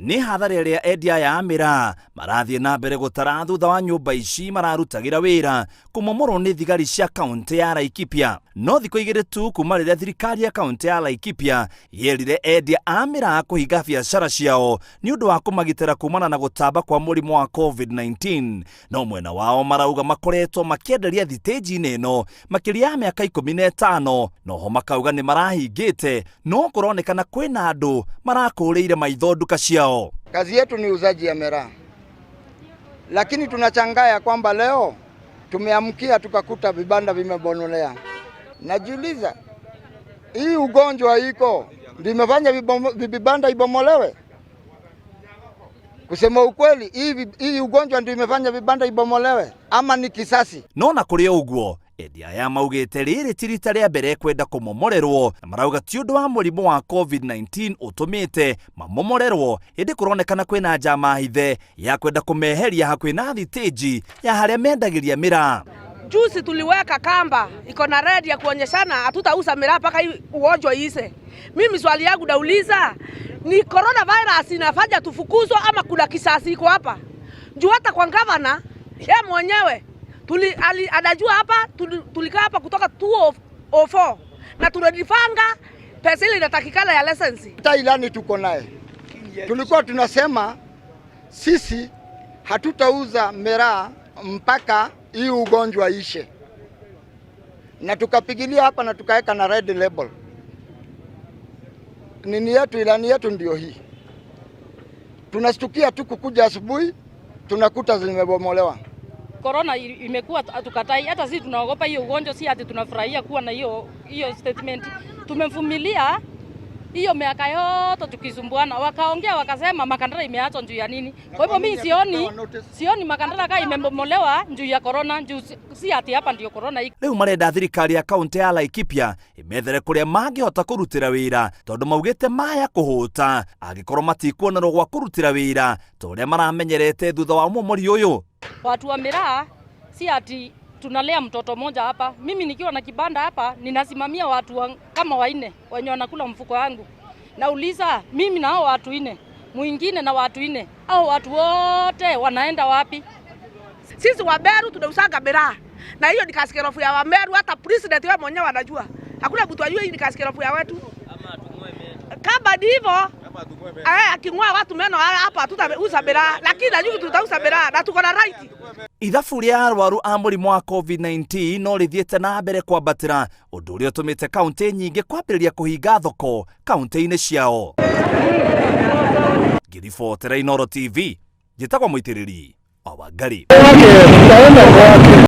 Nĩ hathara ĩrĩa endia aya a mĩraa marathiĩ na mbere gũtara thutha wa nyũmba ici mararutagĩra wĩra kũmomorwo nĩ thigari cia kaũntĩ ya Laikipia. No thikũ 2 tu kuma rĩrĩa thirikari ya kaũntĩ ya Laikipia yerire endia a mĩraa kũhinga biacara ciao nĩ ũndũ wa kũmagitĩra kumana na gũtamba kwa mũrimũ wa COVID-19. No mwena wao marauga makoretwo makĩenderia thitĩnji-inĩ ĩno makĩria ya mĩaka 15, noho makauga nĩ marahingĩte no kũronekana kwĩna andũ marakũrĩire maitho nduka ciao. Kazi yetu ni uzaji ya miraa, lakini tunachangaa ya kwamba leo tumeamkia tukakuta vibanda vimebonolea. Najiuliza, hii ugonjwa iko ndio imefanya vibanda ibomolewe? Kusema ukweli, hii ugonjwa ndio imefanya vibanda ibomolewe ama ni kisasi? No na kũrĩ o ũguo, endia aya maugĩte rĩrĩ ti rita rĩa mbere kwenda kũmomorerwo, na marauga ti ũndũ wa mũrimũ wa COVID-19 ũtũmĩte mamomorerwo, ĩndĩ kũronekana kwĩna njama hithe ya kwenda kũmeheria hakuhĩ na thitĩnji ya harĩa mendagĩria mĩraa. Juzi tuliweka kamba iko na red ya kuonyeshana hatutauza miraa mpaka hii ugonjwa iishe. Mimi swali yangu nauliza, ni coronavirus inafanya tufukuzwe ama kuna kisasi iko hapa? Juu hata kwa gavana yeye mwenyewe anajua hapa tulikaa hapa kutoka 2004 na tunajipanga pesa ile inatakikana ya license. Hata ilani tuko naye. Tulikuwa tunasema sisi hatutauza miraa mpaka hii ugonjwa ishe, na tukapigilia hapa na tukaweka na red label. Nini yetu, ilani yetu ndio hii. Tunastukia tu kukuja asubuhi tunakuta zimebomolewa. Corona imekuwa hatukatai, hata sisi tunaogopa hiyo ugonjwa, si ati tunafurahia kuwa na hiyo statement. Tumemvumilia hiyo miaka yote tukisumbuana, wakaongea wakasema Makandara imeachwa juu ya nini? Kwa hivyo mimi sioni Makandara kama imebomolewa juu ya corona, juu si ati hapa ndio corona iko. Rĩu marenda thirikari ya kaunti ya Laikipia imethere kũrĩa mangĩhota kũrutĩra wĩra, tondũ maugĩte maya kũhũta angĩkorwo matikuonerwo gwa kũrutĩra wĩra ta ũrĩa maramenyerete thutha wa ũmomori ũyũ. Watu wa miraa si ati tunalea mtoto mmoja hapa. Mimi nikiwa na kibanda hapa ninasimamia watu kama 4 wenye wanakula mfuko wangu. Nauliza mimi na hao watu 4, mwingine na watu 4, hao watu wote wanaenda wapi? Sisi wa Meru tunausanga miraa, na hiyo ni kasikerofu ya Wameru. Hata president wewe mwenyewe anajua. Hakuna mtu ajue hii ni kasikerofu ya wetu. Kama ni hivyo, aking'oa watu meno hapa hatutauza miraa, lakini najua tutauza miraa na tuko na right. Ithabu rĩa arwaru a mũrimũ wa COVID-19 no rĩthiĩte na mbere kwambatĩra, ũndũ ũrĩa ũtũmĩte kaũntĩ nyingĩ kwambĩrĩria kũhinga thoko kaũntĩ-inĩ ciao. Ngĩribotera Inooro TV, njĩtagwo Mũitĩrĩri wa Wangari.